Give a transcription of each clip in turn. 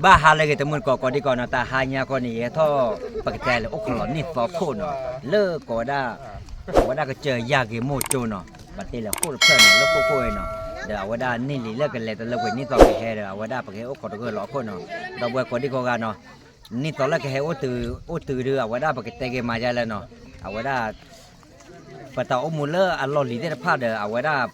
ဘၣ်ဟါလၢအဂ့ၤ တမုၢ်တကိးကိးဒံကိးနီၤ, တဟါညါခီန့ၣ် ယဟဲထီၣ် ပကတဲလၢအိၣ်ခိးလီၤနံၣ်သီခိၣ်နီၤ, လၢကိးဝဲဒၣ် အဝဲဒၣ်ကစၢၢ်ယၢ်ဂ့ၤမိၢ်ကၠိနီၤ, ပတဲလၢဃိၣ်တဖျၢၣ်နီၤ, လၢဃိၣ်ခိၣ်အံၤနီၤ, ဒီးအဝဲဒၣ်နံၣ်လံလၢကလဲၤတလၢကွံာ်နံၣ်သီကဟဲဒီး အဝဲဒၣ်ပကဟဲအိၣ်ခိးတဂၢၢ်လီၤအခိၣ်နီၤ, ဒီပုၢ်ဝဲၢ်ကိးဒံကိးဂၤနီၤ, နံၣ်သီလၢကဟဲအိၣ်တုၤ အိၣ်တုၤဒုး အဝဲဒၣ်ပကတဲက့ၤမၤယါလၢနီၤ, အဝဲဒၣ် ပတၢ်အိၣ်မူလၢအလီၢ်လံၤသ့ၣ်တဖၣ်ဒီး အဝဲဒၣ်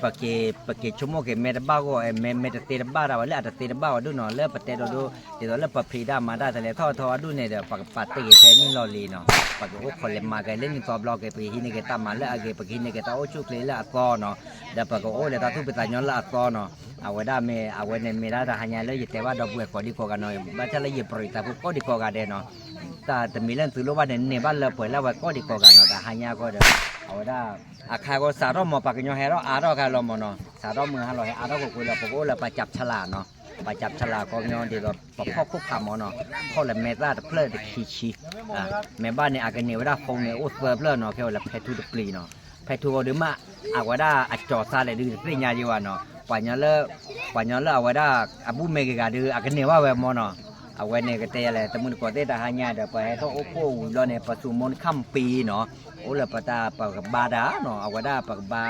ပက့ၤ ပက့ၤဆိကမိၣ်က့ၤ မ့ၢ်တဘၣ်ဂီၢ် မ့ၢ် မ့ၢ်တသ့တဘၣ်တၢ်ဝဲလၢအတသ့တဘၣ်ဝဲဒုးနီၤ, လၢပတဲဒီးဒိ ဒ်သိးလၢပဖံးတၢ်မၤတၢ်တလဲၤထီၣ်ထီအဒူၣ်န့ၣ်ဒီး ပကပာ်တ့ၢ်က့ၤဖဲနံၣ်လီၢ်လံၤနီၤ, ပကအိၣ်ခိးလဲၤမၤက့ၤလၢနံၣ်သီဘျီက့ၤ ပကဟံးန့ၢ်က့ၤတၢ်မၤလၢအဂ့ၤ ပကဟံးန့ၢ်က့ၤတၢ်အိၣ်ဆူၣ်ချ့လၢအသီနီၤ, ဒီးပကအိၣ်ဒီးတၢ်သူၣ်ဖှံသးညီလၢအသီနီၤ, အဝဲဒၣ်မ့ၢ် အဝဲန့ၣ်မ့ၢ်ဒၣ်တဟါညါလၢယတဲဘၣ်ဒီပုၢ်ဝဲၢ်ကိးဒံကိးဂၤနီၤ, ဘၣ်ဆၣ်လၢယပြံးတၢ်ဖိကိးဒံကိးဂၤဒဲးနီၤ, တၢ်တမံၤလၢနသုလိၣ်ဘၣ်န့ၣ် န့ၢ်ဘၣ်လၢပှဲၤလၢအဝဲကိးဒံကိးဂၤနီၤ, တဟါညါဃီဒီး အဝဲဒၣ် အခါဃီစးထီၣ်မ့ၢ်ပှၤကညီဟဲထီၣ်အါထီၣ်ခါလီၤမ့ၢ်နီၤ, စးထီၣ်မုၢ်ဟါလီၤဟဲအါထီၣ်ကွ့ၢ်ကွ့ၢ်လီၤ, ပကအိၣ်လၢပှၤကၠးဖျါလးနီၤ, ပှၤကၠးဖျါလးကီညီဒ်သိး ပဖီၣ်ခိၣ်ဖးမ့ၢ်နီၤ, ဖီၣ်လၢမဲာ်သၣ်တဖျၢၣ်တခံဆံ, မ့ၢ်ဘၣ်န့ၣ် အကန့ၢ်ဝဲဒၣ် phone န့ၣ် အိၣ်သၢဖျၢၣ်နီၤ, ခဲဝဲလၢဖဲထူတပျံၤနီၤ, ဖဲထူအီၤဒုးမး အဝဲဒၣ်အကၠီၤသးလဲၣ်ဒုးတသ့ၣ်ညါယံၤဘၣ်နီၤ, ပှၤကညီလၢ ပှၤကညီလၢအဝဲဒၣ်အဘူၣ်မ့ၢ်ဂ့ၤဂၤဒုး အကန့ၢ်ဘၣ်ဝဲမ့ၢ်နီၤ, အဝဲန့ၣ်ကတဲယၤလဲၣ် တမုၢ်တကိးသ့ၣ်တဟါညါဒီး ပှၤဟဲထီၣ်အိၣ်ဖှိၣ်ဝံၤဘျီန့ၣ် ပစိာ်မိၢ်ခၣ်ပ့ၤနီၤ, အိၣ်လၢပတၢ်ပကဘါတၢ်နီၤ, အဝဲဒၣ်ပကဘါ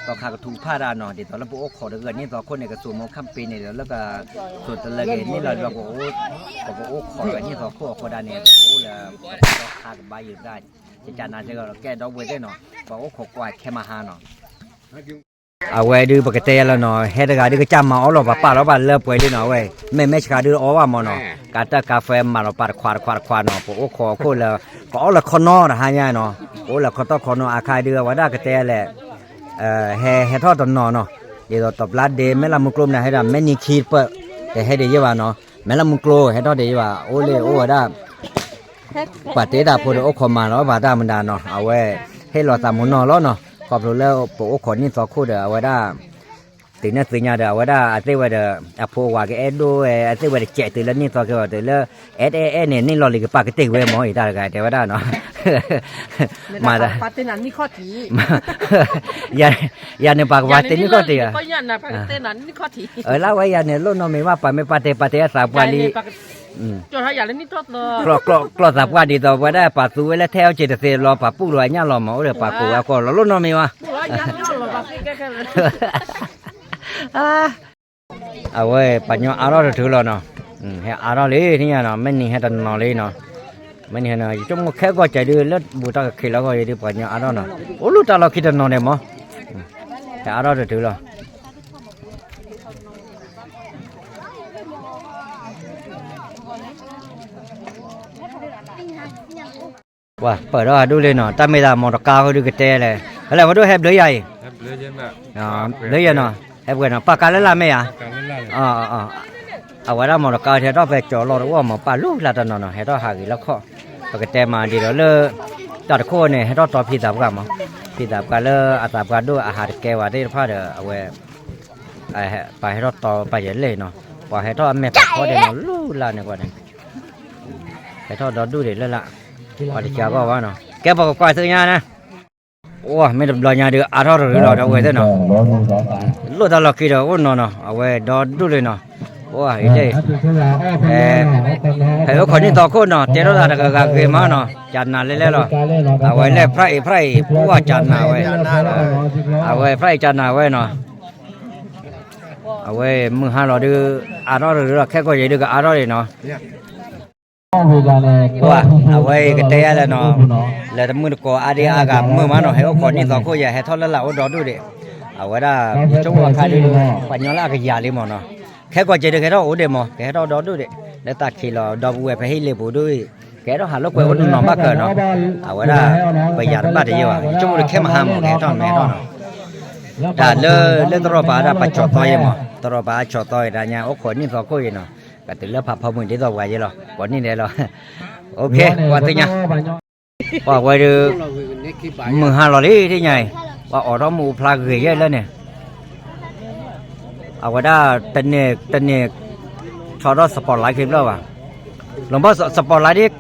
သီခါကထူကဖၣ်တၢ်နီၤ, ဒ်သိးလၢပအိၣ်ခိးတဂၢၢ်နံၣ်သီခိၣ်န့ၣ် ကစိာ်မိၢ်ခၣ်ပ့ၤန့ၣ်ဒီး လၢကစိာ်တလၢက့ၤနံၣ်လီၤဘျီ ပကအိၣ်ခိးတဂၢၢ်နံၣ်သီခိၣ်အဃိဒၣ်န့ၣ် ပကအိၣ်လၢပသီခါကဘါယံၤတၢ်, ကကနၤစ့ၢ်ကီး ကဲဒီပုၢ်ဝဲၢ်သ့ၣ်နီၤ, ပှၤအိၣ်ခိးကွၢ်ခဲမဟါနီၤ အဝဲဒုးပကတဲယၤလၢနီၤ, ဟဲတဂၤဒုးကစၢ်မၤအီၣ်လီၤ ပှၤပာ်လီၤဘၣ်လၢပှဲၤလံနီၤ, အဝဲ မ့ၢ်မဲာ်ဆှးဒုးအီၣ်ဘၣ်မ့ၢ်နီၤ, ကးတၢ်ကါဖဲမၤလီၤပာ်တခွးတခွးတခွးနီၤ, ပအိၣ်ခိးခိၣ်လၢ ကအီၣ်လၢခီနီတဟါညါနီၤ, ပအိၣ်လၢခီတီၢ်ခီနီအခါဒုး အဝဲဒၣ်ကတဲယၤလဲၣ် ဟဲ ဟဲထီၣ်တနီၤနီၤ, ဒ်သိးတီၤပျါဒ့မဲၣ်လးမုၢ်ကျိမနုၤ ဟဲဒၣ်မဲၣ်နံၤခံတပၢၢ်, တဟဲဒံးယဲၢ်ဘၣ်နီၤ, မဲၣ်လးမုၢ်ကျိဟဲထီၣ်ဒံးယဲၢ်ဘၣ်, အိၣ်လၢအိၣ်ဝဲဒၣ် ပှၤတဲတၢ်ဖိဒီးအိၣ်ခိးမၤလီၤဘၣ်တၢ်မနုၤနီၤ, အဝဲ ဟ့ၣ်လီၤသးမုၢ်နီၢ်လီၤနီၤ, ခီဖျိလၢပအိၣ်ခိးနံၣ်သီခိၣ်ဒီး အဝဲဒၣ် တုၤန့ၣ်သ့ၣ်ညါဒီး အဝဲဒၣ်အသ့ၣ်ဝဲဒီး အဖိအဝၤကအဲၣ်ဒိၣ်ဝဲ အသ့ၣ်ဝဲတစဲးတုၤလၢနံၣ်သီက့ၤအီၤ တုၤလၢ အဲၣ်တအဲၣ်အဲၣ်န့ၣ် နံၣ်လီၢ်လံၤကပာ်ကတ့ၢ်ဝဲမ့ၢ် ယတၢ်တဂၤတဲဝဲဒၣ်နီၤ, မၤတၢ် ယၤန့ၣ်ပှၤကပာ်တ့ၢ်နံၣ်ခီၣ်တံၢ်ဧါ, လၢဝဲယၤန့ၣ် လိၣ်နီတမံၤဘၣ် ပှၤမ့ၢ်ပာ်တ့ၢ်ပာ်တ့ၢ်အသးပှၢ်လံ, ကျီၢ်သးပှၢ်ဒ်သိးပဝဲဒၣ်ပာ်သူဝဲလၢထဲအီၣ်က့ၤတသ့လီၤ ပာ်ပူၣ်လီၤအညၣ်လီၤမး အိၣ်ဒီးပာ်ကိးဝဲအကိာ်လီၤ လိၣ်နီတမံၤဘၣ် အဝဲပှၤကညီအါထီၣ်တထုလီၤနီၤ, ဟဲအါထီၣ်လံ ထံၣ်ညါနီၤ မ့ၢ်နံၤဟဲတနီၤလံနီၤ, မ့ၢ်နံၤဟဲနီၤ ယဆိကမိၣ်ခဲကီၢ်စဲးဒုး လၢဘူးတၢ်ကခံးလီၤဂီၢ်အံၤဒုး ပှၤကညီအါထီၣ်နီၤ, အိၣ်လူၤတၢ်လီၢ်ခံတနီၤန့ၣ်မး, ဟဲအါထီၣ်တထုလီၤ ပှၤပၢၢ်ထီၣ်အဒူၣ်လံနီၤ, တၢ်မ့ၢ်သးမီၢ်တကါဃီဒုးကတဲလဲၣ်, ဖဲလဲၣ်မဒိၣ်ဟဲဘျုးယၤအံၤ, ဘျုးယၤနီၤ, ဟဲပှဲၤနီၤ ပာ်ကါလၢလာ်မ့ၢ်ဧါ, အဝဲဒၣ်မီၢ်တကါဟဲထီၣ်ဖဲကၠီၤလီၢ်တအိၣ်မး ပာ်လူၤလၢတနီၤနီၤ ဟဲထီၣ်ဟးဂ့ၤလၢခီၣ်, ပကတဲမးဒ်သိးလၢ တၢ်တခိၣ်န့ၣ် ဟဲထီၣ်တီဖံသးပှၢ်မး, ဖံသးပှၢ်လၢအသးပှၢ်ဒိၣ်အဟးတကဲဝဲသ့ၣ်တဖၣ်ဒီး အဝဲ ပှၤဟဲထီၣ်တီပာ်ယဲၢ်လဲၣ်နီၤ, ပှၤဟဲထီၣ်အမဲာ်ဖးဖီဒ့ၣ်နီၤ လူၤလၢ်န့ၣ်ကွၢ်န့ၣ်, ဟဲထီၣ်ဒီဒူၣ်ဒံးလၢ်လၢ်, ပှၤတကးဘၣ်ဘၣ်နီၤ, ကဲပကကွၢ်သ့ၣ်ညါန့ၣ်, အိၣ်မ့ၢ်တဘျီညါဒုး အါထီၣ်တရံးလီၤဒီးဝဲသ့ၣ်နီၤ, လိၣ်တၢ်လီၢ်ခံဒီးအိၣ်နီၤနီၤ အဝဲဒီဒူၣ်လံနီၤ, အိၣ်အံၤလဲၣ်, ဖဲအိၣ်ခိးနံၣ်သီခိၣ်နီၤ တဲထီၣ်သးတဂၤဂၤဂ့ၤမးနီၤ ကနၤလဲၣ်လဲၣ်လီၤ, အဝဲလဲၣ် ဖရၣ်အံၤ ဖရၣ်အံၤ ပှၤကနၤဝဲ, အဝဲဖရၣ်အံၤကနၤဝဲနီၤ အဝဲမုၢ်ဟါလီၤဒုး အါထီၣ်တရံးလီၤ ခဲကိာ်ယဲဒုးကအါထီၣ်ဒံးနီၤ, အဝဲကတဲယၤလဲၣ်နီၤ, လၢတမုၢ်တကိးအါဒံအါဂၤမုာ်မးနီၤ ဟဲအိၣ်ခိးနံၣ်သီခိၣ်ယဲ ဟဲထီၣ်လၢ်လၢ်အိၣ်ဒီဒူၣ်ဒံး, အဝဲဒၣ် ယဆိကမိၣ်အခါဒုး ပှၤညီလၢအကယၤလံမးနီၤ, ခဲကိာ်ယဲဒုးကဟဲထီၣ်အိၣ်ဒံးမး ကဟဲထီၣ်ဒီဒူၣ်ဒံး, လၢတၢ်ခံးလီၤဒီပုၢ်ဝဲၢ်ဖဲဟံၣ်လ့ပူၤဒုး ကဟဲထီၣ်ဟးလိာ်ကွဲအိၣ်နီၢ်နီၢ်ဘၣ်ကၢနီၤ, အဝဲဒၣ် ပယၤတဘၣ်တယဲၢ်ဘၣ် ယဆိကမိၣ်ဒုးခဲမဟါမး ကဟဲထီၣ်မ့ၢ်ဟဲထီၣ်နီၤ, တၢ်လၢ လၢသရိာ်ပၤဒၣ်ပှၤကၠီၤသီယဲမး သရိာ်ပၤကၠီၤသီယဲဒၣ်ညါ အိၣ်ခိးနံၣ်သီခိၣ်ယဲနီၤ, ကတုၤလၢဖးဖီမုၢ်ဒ်သိးပှၤယဲလီၤ ကိးနံၣ်ဒဲးလီၤ, အိၣ်ခ့ ပှၤသ့ၣ်ညါ ပှၤဝဲဒုး မုၢ်ဟါလီၤလံသ့ၣ်ညါအံၤ, ပှၤအိးထီၣ်မုၢ်အူဖျါဂ့ၤယဲလၢန့ၣ်, အဝဲဒၣ် တန့ၢ် ဆီထီၣ် spotlight ခံဘျီဘၣ်, လီၤဘီ spotlight ဒ်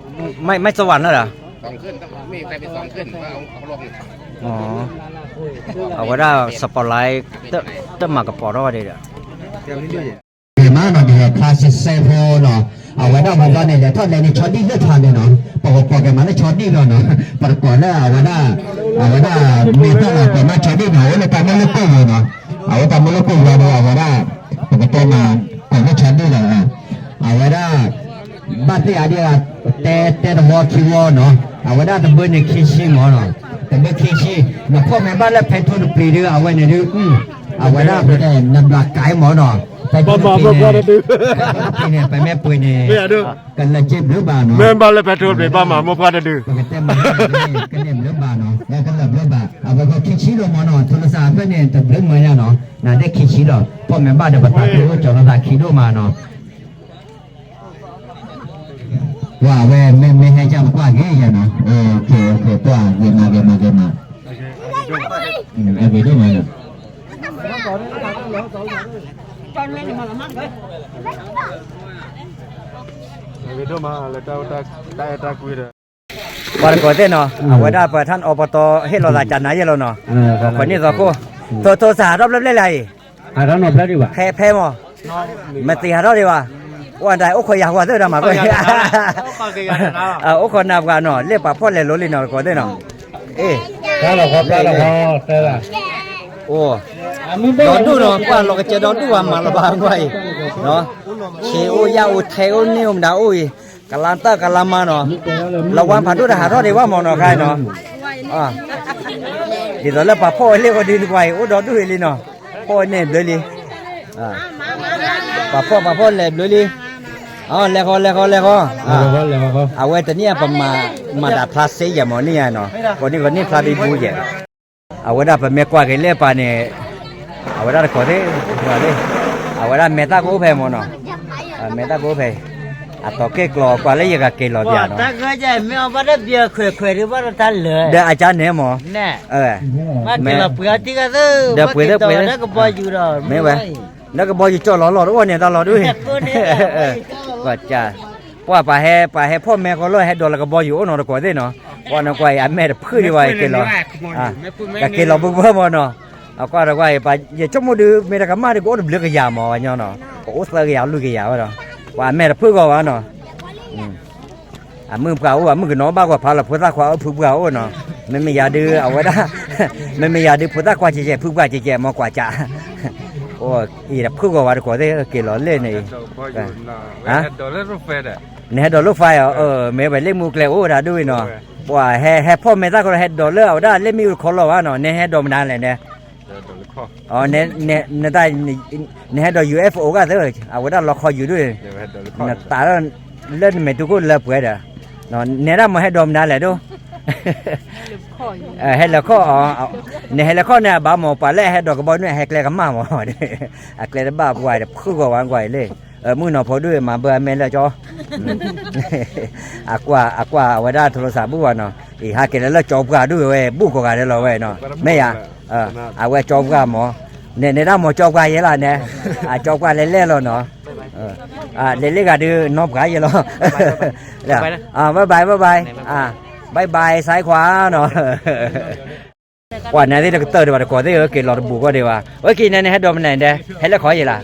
မ့ၢ်စဝၤန့ၣ်လီၤ, အဝဲဒၣ် spotlight တမၤကပီၤထီၣ်ဝဲဒၣ်ဒီး မးနီၤ ဒ်သိး ဖျါစဲစဲဖိနီၤ, အဝဲဒၣ်ပှၤဘျီန့ၣ် လဲၤထီၣ်လဲၤန့ၣ် ဆီဒံၣ်လၢထးန့ၣ်နီၤ, ပကကိးက့ၤမးလၢဆီဒံၣ်လီၤနီၤ, ပတကိးလၢအဝဲဒၣ်, အဝဲဒၣ် မ့ၢ်သၣ်လီၤ ကိးမးဆီဒံၣ်နီၤ, အိၣ်လၢတၢ်မုၢ်လၢ်ကိၣ်ဝဲနီၤ, အဝဲတၢ်မုၢ်လၢ်ကိၣ်ဝဲဒီး အဝဲဒၣ် ပကတဲမး ကိးလၢဆီဒံၣ်လီၤ, အဝဲဒၣ် ဘၣ်သ့ၣ်အါဒံး တဲ တဲတဝီခံဝီနီၤ, အဝဲဒၣ်တဘၢန့ၣ်ခံဆံမးနီၤ, တဘၢခံဆံ, နဖီၣ်မဲာ်ဘၣ်လၢဖဲထိတပျံၤဒု အဝဲန့ၣ်ဒု, အဝဲဒၣ် နဘျးကဲမးနီၤ, ဖဲထိတပျံၤန့ၣ်, ဖဲထိတပျံၤန့ၣ် ပမ့ၢ်ပှ့ၤန့ၣ် ကလၢာ်စ့ဘျုးဘၣ်နီၤ, မ့ၢ်ဘၣ်လၢဖဲထိတပျံၤဘၣ်မး မိၢ်ပှၢ်တဒု, ပကတဲမး ကလၢာ်ဘျုးဘၣ်နီၤ, ကလၢာ်ဘျုးဘၣ်, အဝဲကခံဆံလီၤမးနီၤ, ထိလစၢ်ဖဲန့ၣ် တဘျုးမးညါနီၤ, နဒဲခံဆံလီၤ, ဖီၣ်မဲာ်ဘၣ်ဒီးပသးခုအိၣ်ကၠီၤလီၤသးခံဒိၣ်မးနီၤ ပှၤအဝဲမ့ၢ်ဟဲကၢ်ပကွၢ်ဂ့ၤယၤနီၤ, ပှၤဂ့ၤမးဂ့ၤမးဂ့ၤမး, အဂ့ၤဒိၣ်မးနီၤ, ပှၤတကိးသ့ၣ်နီၤ, အဝဲဒၣ်ပထၣ်အီပတီဟ့ၣ်လီၤသးကနၤယဲၢ်လီၤနီၤ, ကိးန့ၢ်သီခိၣ်, ထိထိစၢ်ဟးထီၣ်ဖျဲၣ်ဖျဲၣ်လၢအံၤ, ဖဲဖဲမး, မ့ၢ်သ့ဟးထီၣ်ဒံးဘၣ်, အိၣ်ဒၣ်အိၣ်ခိးယၤဟူသၢတၢ်မး, အိၣ်ခိးနၤပှၤနီၤ, လၢပှၤဖီၣ်လဲၤလိၤလံနီၤ တကိးသ့ၣ်နီၤ, အိၣ်, ဒီဒူၣ်နီၤ ကွၢ်လီၤကစၢၤဒီဒူၣ်ဝဲမၤလီၤဘၣ်ကွၢ်အံၤ, ဆ့အိၣ်ယၣ်အိၣ်ထဲအိၣ်န့ၢ်အိၣ်မတၤအိၣ်အံၤ, ကလါတၢ်ကလါမါနီၤ, လီၤဝါဖးဒိၣ်တဟးထီၣ်ဒံးဘၣ်မးနီၤခါနီၤ, ဒ်သိးလၢပှၤဖီၣ်ဝဲလ့ၣ်ဃီဒုနကွၢ်အံၤ အိၣ်ဒီဒူၣ်အံၤလံနီၤ, ဖီၣ်ဝဲန့ၣ်ဘျုးလံ, ပှၤဖီၣ်ပှၤဖီၣ်လဲၤဘျုးလံ, လဲၤဃီလဲၤဃီလဲၤဃီ, အဝဲတနံၣ်အံၤပမၤဒၣ်ဖျါစ့ယဲၢ်မးန့ၣ်ယါနီၤ, ကိးနံၣ်ကိးနံၣ်ဖျါဘံဘူယဲၢ် အဝဲဒၣ်ပမ့ၢ်ကွၢ်က့ၤလၢပၢ်န့ၣ်, အဝဲဒၣ်တကိးသ့ၣ်, အဝဲဒၣ်မဲာ်သၣ်ကအိၣ်ဖဲမးနီၤ, မဲာ်သၣ်ကအိၣ်ဖဲ, အတီၤက့ၢ်ကျီၤကွၢ်လၢယကက့ၤလီၤပၠးနီၤ, တၢ်ဂၢၢ်ယဲၢ်မ့ၢ်အီၤဘၣ်တဘျီခွဲးခွဲးဒုးဘၣ်တၢ်လၢာ်, ဒီးအကါန့ၣ်မး, မ့ၢ်ဝဲ, ဒီးပှ့ၤသၢပှ့ၤသၢ, မ့ၢ်ဝဲ, လၢကဘီယူၤကၠီၣ်လီၤလီၤတအိၣ်န့ၣ်တၢ်လီၤဒုး, ကွၢ်ကၢ်, ပှၤပှၤဟဲ ပှၤဟဲဖီၣ်မဲဃီလၢဟဲဒိးလၢကဘီယူၤအိၣ်နီၤတကိးသ့ၣ်နီၤ, ပှၤနကွၢ်အံၤအမဲာ်တဖုဒံးဝဲက့ၤလီၤ, ကက့ၤလီၤဘၣ်ဘၣ်မးနီၤ, အကွၢ်တကွၢ်အံၤ ယဆိကမိၣ်ဒုး မ့ၢ်တကမၣ်ဒုးကအိၣ်တဘျုးကယၤမးဝဲညီနီၤ, ကအိၣ်သၢကယၤလွံၢ်ကယၤဝဲဒီး, ပှၤအမဲာ်တဖုဂီၤဘၣ်နီၤ အမုၣ်ပှၢ်အိၣ် အမုၣ်ကနီၤဘၣ်ကွၢ်ဖးလီၤ ဖိသၣ်ခွါအိၣ်ဖုပှၢ်အိၣ်နီၤ, မ့မ့ၢ်ယၤဒုးအဝဲဒၣ်, မ့မ့ၢ်ယၤဒုး ဖိသၣ်ခွါကဲကဲ ဖိပှၢ်ကဲကဲ မ့ၢ်ကွၢ်ကၢ်, အံၤတဖုဂီၤဝဲတကိးသ့ၣ် က့ၤလီၤလၢန့ၣ်, နဟဲဒိးလိာ်ဖးအီၤ, မ့ၢ်ဝဲလ့ၣ်မူကျဲအိၣ်ဝဲဒၣ်ဒိၣ်ဝဲနီၤ, ပှၤဟဲဖီၣ်မဲာ်သၣ်ကီး ဟဲဒိးလၢအဝဲဒၣ်လ့ၣ်မ့ၣ်အူတခီလီၤဘၣ်နီၤ, နဟဲဒိးမနုၤလဲၣ်န့ၣ် နတၢ်, နဟဲဒီး ယူၣ်အ့ၣ်ဖ်အိၣ် ကသ့, အဝဲဒၣ်လီခီယူၤဒိၣ်, နတၢ်လၢနမဲာ်တူၢ်ခိၣ်လၢပှဲၤဒီး, နဲဒၣ်မ့ၢ်ဟဲဒိးမနုၤလဲၣ်ဒိၣ်, ဟဲလၢခီၣ်အီၤ, နဟဲလၢခီၣ်န့ၣ် အဘၣ်မ့ၢ်ပှၤလၢအဟဲဒိးကဘီယူၤန့ၣ် အဟဲကျဲကမၣ်မး, အကျဲတဘၣ်ပှၤတဖုဂီၤဝဲကွၢ်အံၤလံ, မုၣ်နီၤဖိဒိၣ်မၤဘၢအမဲာ်လၢကၠီ အကွၢ် အကွၢ် အဝဲဒၣ်ထိလစၢ်ဘူၣ်ဘၣ်နီၤ, အံၤဟးက့ၤလၢလၢကၠီပှၢ်ဒိၣ်ဝဲ ဘူၣ်ကိးဂၤဒဲးလီၤဝဲနီၤ, မ့ၢ်ယၤ, အဝဲကၠီပှၢ်မး, နဲဒၣ်မ့ၢ်ကၠီပှၢ်ယဲလၢ်နဲ, အကၠီပှၢ်လဲၤလဲၣ်လီၤနီၤ, လဲၤလ့ၣ်ဂၤဒုးနီၢ်ပှၤယဲလီၤ, bye bye bye bye, bye bye စဲးခွါနီၤ ပှၤနဲသ့ၣ်တကတၢၢ်ဒံးဘၣ်တကိးသ့ၣ်ဧၢ က့ၤလီၤတဘူးကီၢ်ဒံးဘၣ်, အဝဲက့ၤနဲန့ၣ် ဟဲဒိးမနုၤဒဲး ဟဲလၢခီယဲလီၤ,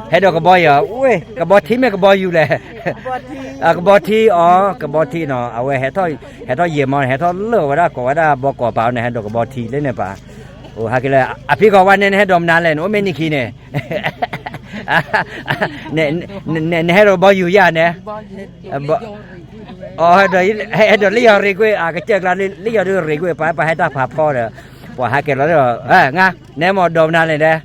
ဟဲဒိးကဘီယူၤ, ဝ့ၢ် ကဘီထံမ့ၢ်ကဘီယူၤလဲၣ်, ကဘီထံအီၤ ကဘီထံနီၤ အဝဲ ဟဲထီၣ်ယဲၢ်မီၤ ဟဲထီၣ်လၢဝဲဒၣ်ကိးဝဲဒၣ်ဘီကီးပာ်အီၤန့ၣ် ဟဲဒိးကဘီထံလၢန့ၣ်ပၢ်, ဟဲက့ၤလၢ အဖံကီးဝဲနဲန့ၣ် ဟဲဒိးမနုၤလဲၣ်န့ၣ် အိၣ်မ့ၢ်နံၣ်ခံန့ၣ် နဟဲဒိးကဘီယူၤယၤန့ၣ်, အဟဲဒိးလၢယီၤရ့ကွ့ၢ် အကစၢၢ်ကျါလၢယီၤဒုးရ့ကွ့ၢ် ပှၤပှၤဟဲတၢ်ဖးဖီဒီး ပှၤဟးက့ၤလီၤလၢ နမ့ၢ်ဒိးမနုၤလဲၣ်ဒဲး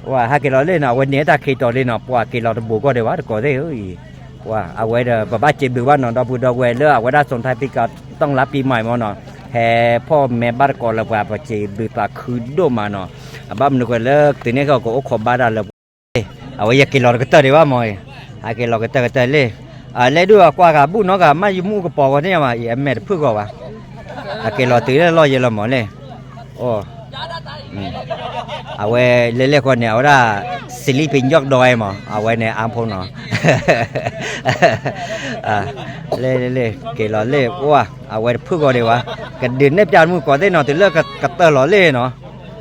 ပှၤဟးက့ၤလီၤလၢနီၤ အဝဲန့ၣ်တၢ်ခံးတီၤလံနီၤ ပှၤက့ၤလီၤတဘူးကီၢ်ဒံးဘၣ်တကိးသ့ၣ်ဧၢအံၤ, ပှၤအဝဲဒီး ပဘၣ်စံးဘျုးဘၣ်နီၤ ဒီပုၢ်ဒီဝဲၢ်လၢအဝဲဒၣ် စွန်ထါပံကၤ တီၢ်လါပံမၤမ့ၢ်နီၤ ဟဲဖီၣ်မဲာ်ဘၣ်တကိးလၢပှၤ ပစံးဘျုးသးခုဒိၣ်မးနီၤ, အဘၣ်မနုၤဃိလၢတုၤန့ၣ်ကအိၣ်ခိးဘၣ်တၢ်လၢပှၤ အဝဲယက့ၤလီၤတကတၢၢ်ဒံးဘၣ်မ့ၢ်အံၤ, ဟးက့ၤလီၤကတၢၢ်ကတၢၢ်လံ, လဲၤဒုးအကွၢ်ဂၤဘူၣ်နီတဂၤ မ့ၢ်ယမူကပီၤဂီၤန့ၣ်မး အံၤအမဲာ်တဖုၣ်ဂီၤဘၣ်, အက့ၤလီၤတုၤလၢလီၢ်ယဲလီၤမ့ၢ်လံ, အဝဲလဲၤလဲၤဃီန့ၣ် အဝဲဒၣ် စလံပညိၣ်ဒီးဝဲမး အဝဲန့ၣ်အါဖိနီၤ, လဲၤလဲၤလဲၤ က့ၤလီၤလံ ပှၤ အဝဲတဖုၣ်ဂီၤဒံးဘၣ်, ကဒုးနဲၣ်ပျးမုၢ်ကီးသ့ၣ်နီၤ တုၤလၢကတၢၢ်လီၤလံနီၤ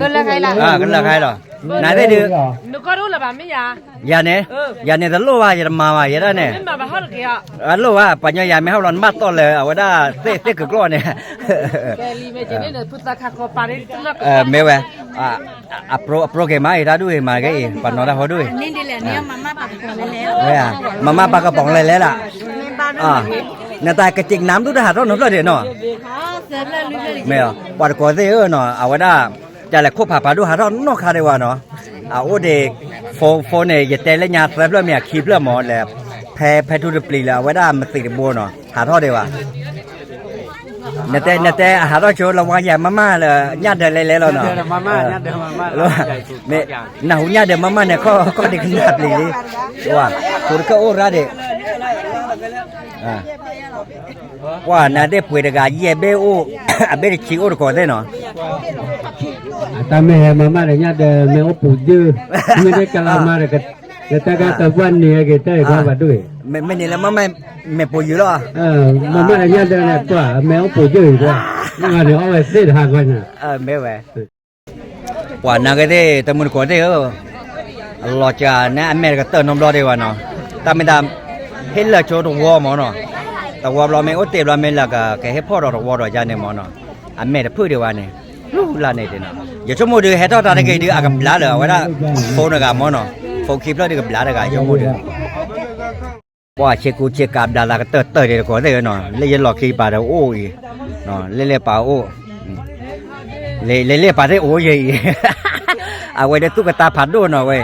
ကလၢာ်ခါလီၤ, နသ့ၣ်ဒုး, ယၤန့ၣ်, ယၤန့ၣ်တလိၣ်ဘၣ် ယတမၤဘၣ် ယဲဒၣ်န့ၣ်, အလိၣ်ဘၣ် ပှၤညီယၤမ့ၢ်ဟးဘျီ နဘၣ်တီၢ်လၢၤ အဝဲဒၣ်သ့ၣ်ကကျိာ်န့ၣ်, မ့ၢ်ဝဲ, အပြိက့ၤမးအံၤ တၢ်ဒူၣ်အံၤ မၤက့ၤအံၤ ပှၤနီၤတၢ်ဖိဒူၣ်အံၤ, မၤမၢ်ပာ်ကပီၤလဲၤလဲၤလၢ, နတၢ်ကစံးနၤမ့ၢ်ဒူၣ်တဟးထီၣ်နီတဖျၢၣ်ဒံးနီၤ, မ့ၢ်ပှၤတကိးသ့ၣ်ဧၢနီၤ အဝဲဒၣ်, တၢ်လဲၤခိၣ်ဖးဖးဒိၣ်ဟးထီၣ်နီတခါဒံးဘၣ်နီၤ, အအိၣ်ဒံး, phone phoneန့ၣ် ယတဲလၢညါသၢဖျၢၣ်မ့ၢ်အခံဖျၢၣ်မးလဲၣ်, ဖဲဖဲထူတပျံၤလၢအဝဲဒၣ်မသံးတဘိနီၤ ဟးထီၣ်ဒံးဘၣ် နတဲ နတဲအဟးထီၣ်ဆိလၢဝါယၤမၤမၢ်လၢ ညၣ်ဒၢးလဲၤလဲၤလီၤနီၤ, နၢ်ဟူညၣ်ဒၢးမၤမၢ်န့ၣ် ခီၣ်ဒံးကနၣ်ပျံၤလံ, ဝါ, ဖိတခၢၣ်အိၣ်ရၣ်ဒံး, ပှၤနၤသ့ၣ်ပှ့ၤတဂၤယဲၢ်ဘ့ၣ်အိၣ်, အဘ့ၣ်တဆံအိၣ်တကိးသ့ၣ်နီၤ, အတၢ်မ့ၢ်ဟဲမၤမၢ်ဒီးညၣ်ဒၢး မ့ၢ်အိၣ်ပူၤယုၢ်, မ့ၢ်ဒ်ကလၤမၤဒီး, လၢတၢ်ကါကပှၢ်န့ၣ်က့ၤတၢ်အံၤဘၣ်ဒိၣ်အံၤ, မ့ၢ်န့ၣ်လၢမၤမၢ်, မ့ၢ်ပူၤယုၢ်လီၤ, မၤမၢ်ဒီးညၣ်ဒၢးန့ၣ် ပှၤမ့ၢ်အိၣ်ပူၤယုၢ်အံၤ, မ့ၢ်န့ၣ်အီၣ်ဝဲသ့ၣ်တဟးဂီၤန့ၣ်, မ့ၢ်ဝဲ ပှၤနာ်က့သ့ၣ် တမုၢ်တကိးသ့ၣ်ဧၢ, အလီၤစှၤန့ၣ်အမဲာ်တကတၢၢ်နီတဘျီဒံးဘၣ်နီၤ, တၢ်မ့ၢ်တၢ်, ဟ့ၣ်လၢာ်ဆိတဝီမးနီၤ, တဝီဘျီမ့ၢ်အိၣ်တ့ၢ်ဘျီမ့ၢ်လၢကဟ့ၣ်ဖီၣ်ဒီးတဝီဒီးယါန့ၣ်မးနီၤ, အမဲာ်တဖုၣ်ဒံးဘၣ်န့ၣ်, လူလၢ်န့ၣ်တနီၤ, ယဆိကမိၣ်ဒုးဟဲထီၣ်တၢ်တဂ့ၤဒုး အကဘျါလၢအဝဲဒၣ်, phone တဂၤမးနီၤ, phone ခံဖျၢၣ်ဒုးကဘျါတဂၤ ယဆိကမိၣ်ဒုး ပှၤဆ့ကူဆ့ကၤဘျါသးကတၢၢ်တၢၢ်ဒံးတကိးသ့ၣ်ဧၢနီၤ, လၢယလီၢ်ခံပာ်ဒီးအိၣ်အံၤ, လၢလၢပာ်အိၣ်, လၢလၢပာ်သ့ၣ်အိၣ်ယဲအံၤ, အဝဲဒၣ်သူၣ်ကတၢ်ဖးဒိၣ်နီၤဝဲ,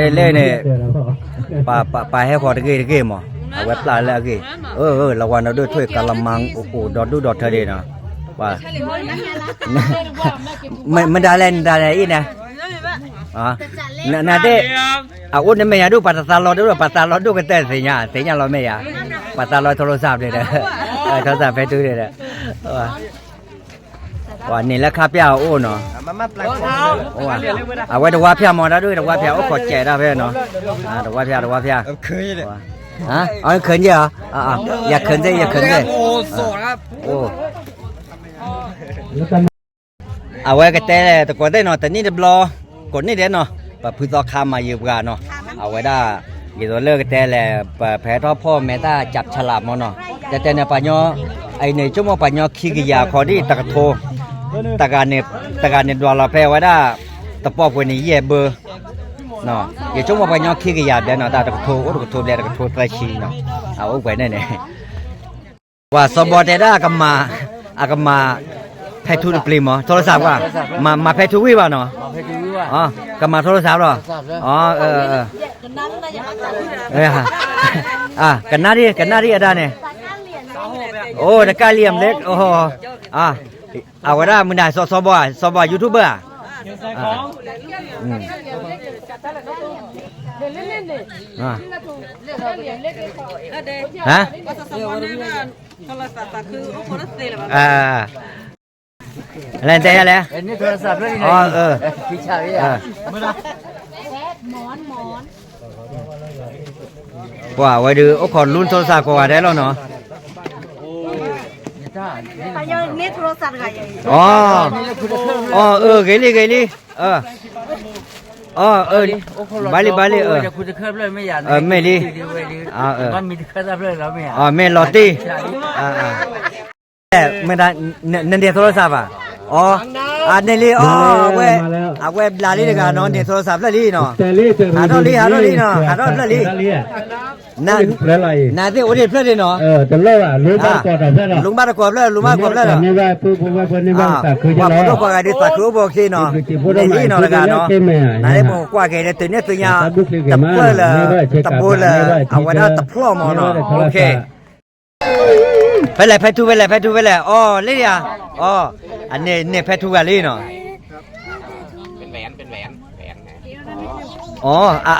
လၢန့ၣ်, ပာ်ဟဲဃီၤတဂ့ၤတဂ့ၤမး, အဝဲပျၢ်လၢအဂ့ၢ်, လဝါနီၢ်ဒိၣ်ထွဲကလမၤအိၣ်ဒီးဒူၣ်ဒီးထၢဒံးနီၤ, မ့ၢ်ဒၣ်လဲၣ်နဒၣ်လဲၣ်အံၤန့ၣ်, နသ့ၣ်, အအိၣ်န့ၣ်မ့ၢ်ယၤဒိၣ် ပှၤတသးလီၤဒိၣ် ပှၤသးလီၤဒိၣ်ကတၢၢ်သ့ၣ်ညါ သ့ၣ်ညါလီၤမ့ၢ်ယၤ, ပှၤသးလီၤထိရူစၢ်ဖျ့ဒီး, ထိရူစၢ်ဖဲထူန့ၣ်ဒီး, ပှၤန့ၣ်လၢခါပျၢ်အအိၣ်နီၤ, အဝဲတဝါဖၠၣ်မးတၢ်ဒိၣ်တဝါဖၠၣ်အိၣ်ခိးစဲးတၢ်ဖဲနီၤ, တဝါဖၠၣ်တဝါဖၠၣ်, အီၣ်ခၢၣ်ညါ, ယၤခၢၣ်ညါ, ယၤခၢၣ်ညါ, အိၣ် အဝဲကတဲလဲၣ် တကိးသ့ၣ်နီၤ တနံၣ်တဘျီ, ကိးနံၣ်ဒဲးနီၤ ပဖုသီခါမၤယုၤပှၤနီၤ, အဝဲဒၣ်, ဒ်သိးလၢကတဲလဲၣ် ပဖဲထီၣ်ဖီၣ်မဲာ်တၢ်ကၠးဖၠးလးမ့ၢ်နီၤ, တဲတဲန့ၣ်ပှၤညီ, အံၤန့ၣ် ဆိကမိၣ်ပှၤညီခံကယၤခီဒ်တကထိ, တဂၤန့ၣ်ဒွးလီၤဖဲအဝဲဒၣ်, တပီၢ်ပှဲၤန့ၣ်ယဲၢ်ဘၢ ယဆိကမိၣ်ပှၤညီခံကယၤဘျဲၣ်နီၤ တၢ်တကထိ အိၣ်တကထိဘျဲၣ် တကထိသၢဆံနီၤ, အအိၣ်ပှဲၤန့ၣ်န့ၣ် ပှၤစီၤဘီတဲဒၣ်အကမၤ, အကမၤ, ဖဲထူတပျ့ၤမး ထိရူစၢ်ပှၤ, မၤဖဲထူဝံၣ်ဘၣ်နီၤ, ကမၤထိရူစၢ်လီၤ, ကနၣ်ဒံး ကနၣ်ဒံးအဒၣ်န့ၣ်, အိၣ်တကၢ်လံအမ့ၢ်, အဝဲဒၣ်မုၢ်နၤ စီၤဘီဧါ စီၤဘီ YouTuber ဧါ လဲၣ်တဲလဲၣ်, ပှၤဝဲဒုး အိၣ်ခိးလူထီၣ်စၢ်ကိးဂၤဒဲးလီၤနီၤ, အ, အ, ဂ့ၤလံ ဂ့ၤလံ, အ, ဘၣ်လံ ဘၣ်လံ, မ့ၢ်လံ, မ့ၢ်လီၤတံၢ်, မ့ၢ်ဒၣ်, နန့ၢ်ထိရူစၢ်ဘၣ်, အ, အန့ၣ်လံ, အဝဲ, အဝဲဘျးလံတဂၤနီၤ န့ၢ်ထိရူစၢ်ဖျၢၣ်လံနီၤ, ဟးထီၣ်လံ ဟးထီၣ်လံနီၤ ဟးထီၣ်ဖျၢၣ်လံ နၤသ့ၣ်အိၣ်ဒံးဖျၢၣ်ဒံးနီၤ, လူၤဘၣ်တကိးဖျၢၣ် လူၤဘၣ်တကိးဖျၢၣ်, ပှၤဖိဒိၣ်ပှၤဂၤဒုးသးခုအိၣ်ဘိခံနီၤ, န့ၢ်လံနီၤတဂၤနီၤ, နၤသ့ၣ်ပကကွၢ်က့ၤလၢတုၤန့ၢ်သုညါ, တပၢၢ်လၢ, တဘိလၢ, အဝဲဒၣ်တဖျီၣ်မးနီၤ, ဖဲလဲၣ် ဖဲထူ ဖဲလဲၣ် ဖဲထူ ဖဲလဲၣ်, အီၤ လၢယၤ, အီၤ, အန့ၣ် န့ၣ်ဖဲထူဂၤလံနီၤ,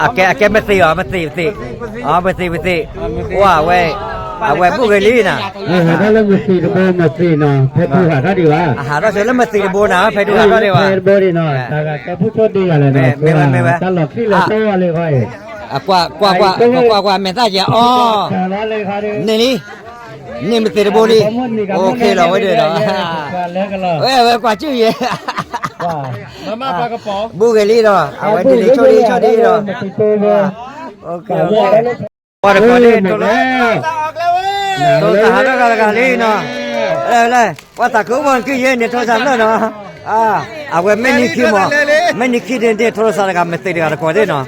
အကဲ အကဲမသ့ၣ်အီၤ မသ့ၣ် မသ့ၣ်, အမသ့ၣ် မသ့ၣ်, အဝဲ အဝဲဘူၣ်ဂ့ၤလံနီၤ, ဟးထီၣ်လၢမသ့ၣ်တဘိ မသ့ၣ်နီၤ ဖဲထူဟးထီၣ်ဒံးဘၣ်, အဟးထီၣ်လၢမသ့ၣ်တဘိနီၤ ဖဲထူဟးထီၣ်ဒံးဘၣ်, ဖဲတဘိဒံးနီၤ တၢ်ဂၤကဲဖူၣ်ဆိဒံးဂၤလဲၣ်နီၤ, မ့ၢ်ဝဲ မ့ၢ်ဝဲ, တၢ်လီၢ်ခံလၢတအိၣ်လၢခီအံၤ, ကွၢ် ကွၢ် ကွၢ် ကွၢ် ကွၢ် မဲာ်သၣ်ကဲအီၤ, န့ၣ်လံ, န့ၣ်မသ့ၣ်တဘိလံ, အိᣣ်ခ့လီၤဝဲဒၣ်ဒီး, ဝဲ ဝဲကွၢ်စုယဲၢ်, ဘူၣ်ဂ့ၤလံဒီး အဝဲဒ်လံ ဆိဒံး ဆိဒံးဒီး, ပှၤတကိးန့ၣ် တိၢ်သးဟးထီၣ်တဂၤတဂၤလံနီၤ, လၢ ပှၤသးခုအိၣ်ဘၣ်နကုယဲၢ်န့ၣ် ထိရစးဖျၢၣ်နီၤ, အဝဲမ့ၢ်နံၤခံမး, မ့ၢ်နံၤခံန့ၣ် ထိရစးတဂၤမ့ၢ်သ့ၣ်တဂၤတကိးသ့ၣ်နီၤ,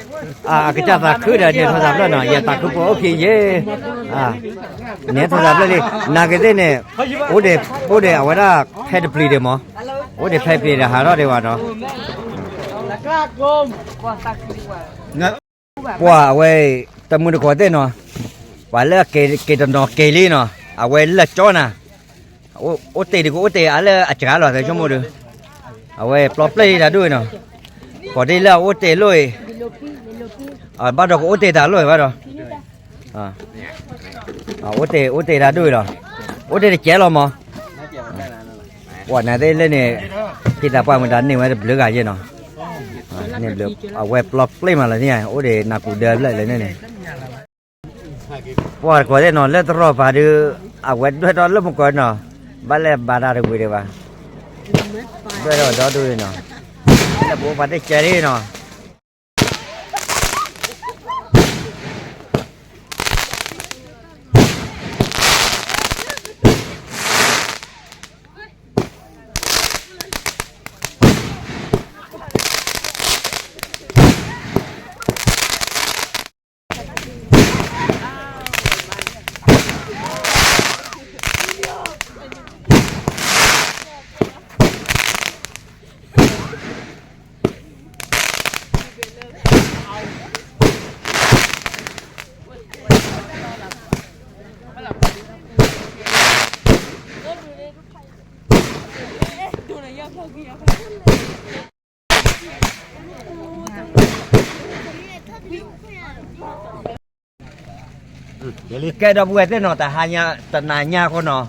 အကစၢ်သးခုဒီးန့ၣ်ထိရစးဖျၢၣ်နီၤ, ယသးခုဖိအိၣ်ခံယဲၢ်, န့ၣ်ထိရစးဖျၢၣ်လံ, နာ်က့ၤသ့ၣ်န့ၣ်, အိၣ်ဒံး အိၣ်ဒံးအဝဲဒၣ်ဖဲတပျံၤဒံးမး, အိၣ်ဒံးဖဲတပျံၤဒီးဟးထီၣ်ဒံးဘၣ်နီၤ ပှၤအဝဲ တမုၢ်တကိးသ့ၣ်နီၤ, ပှၤလၢအက့ၤတနီၤက့ၤလံနီၤ, အဝဲလၢကၠီနၤ, အိၣ်တ့ၢ်ဒုးကအိၣ်တ့ၢ်အါလၢအစှၤလီၤ သဆိကမိၣ်ဒုး, အဝဲပျီပျဲၢ်တၢ်ဒိၣ်အံၤနီၤ, ကိးဒ်လၢအအိၣ်တ့ၢ်လိၣ်အံၤ, ဘၣ်ဒီးကအိၣ်တ့ၢ်တၢ်လိၣ်အံၤဘၣ်ဒီး, အိၣ်တ့ၢ် အိၣ်တ့ၢ်တၢ်ဒိၣ်အံၤလီၤ, အိၣ်တ့ၢ်တကဲလီၤမး ပှၤနာ်သ့ၣ်လၢန့ၣ်, ဖံသးပှၢ်မတၤန့ၢ်ဝဲတဘျုးဂၤယဲၢ်နီၤ, န့ၢ်ဘျုး, အဝဲပျီပျဲၢ်မးလၢန့ၣ် အိၣ်ဒံးနၢ်ကူၣ်ဒၢဖျၢၣ်လၢန့ၣ်န့ၣ်, ပှၤတကိးသ့ၣ်နီၤ လၢတရီၢ်ပၤဒုး, အဝဲဒွဲၣ်ထီၣ်လၢမုၢ်ကီၤနီၤ, ဘၣ်လဲၣ်ဘါတၢ်တဝံၤဒံးဘၣ်, ဒွဲၣ်ထီၣ်ဒီဒူၣ်နီၤ, လၢပအိၣ်ပှၤတကဲလံနီၤ ကဲဒီပုၢ်ဝဲၢ်သ့ၣ်နီၤ တဟါညါ တနၤညါဃီနီၤ,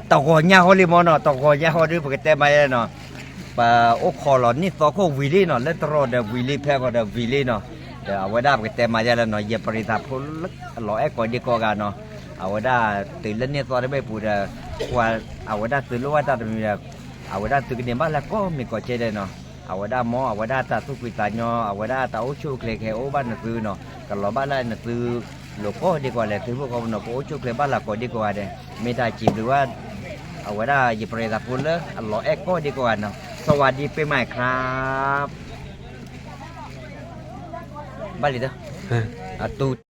တဂီၤညါဃီလံမ့ၢ်နီၤ, တဂီၤညါဃီဒီး ပကတဲမၤယဲနီၤ, ပအိၣ်ခိးလီၤနံၣ်သီခိၣ်ဝံၤလံနီၤ, လၢတရီၢ်ဒီးဝံၤလံဖဲဃီဒီးဝံၤလံနီၤ, ဒီးအဝဲဒၣ်ပကတဲမၤယဲလၢနီၤ, ယပရံးသးဖိလၢအလီၤအဲၣ်ကိးဒံကိးဂၤနီၤ, အဝဲဒၣ်တုၤလၢနံၣ်သီတဘ့ၣ်ပူၤဒီး, အဝဲဒၣ်သုးလိၣ်ဘၣ်တၢ်တမံၤဒီး, အဝဲဒၣ်သုးကန့ၢ်ဘၣ်လၢကိးမံၤကိးကဲဒဲးနီၤ, အဝဲဒၣ်မ်အဝဲဒၣ်တၢ်သူၣ်ဖှံသးညီ, အဝဲဒၣ်တၢ်အိၣ်ဆူၣ်အိၣ်ချ့ကဟဲအိၣ်ဘၣ်နသုနီၤ, ကလီၤဘၣ်လၢနသုလိၤကိးဒံကိးဂၤလဲၣ်, သုးဖိကီၢ်ဖိနီၤ, ကအိၣ်ဆူၣ်အိၣ်ချ့ဘၣ်လၢကိးဒံကိးဂၤဒဲး, မ့ၢ်တၢ်စံးဘျုးဘၣ်, အဝဲဒၣ်ယပရံးသးဖိလၢအလီၤအဲၣ်ကိးဒံကိးဂၤနီၤ, စဝၤဒံပ့မၤခရါ, ဘၣ်လံတၢ်, အတူ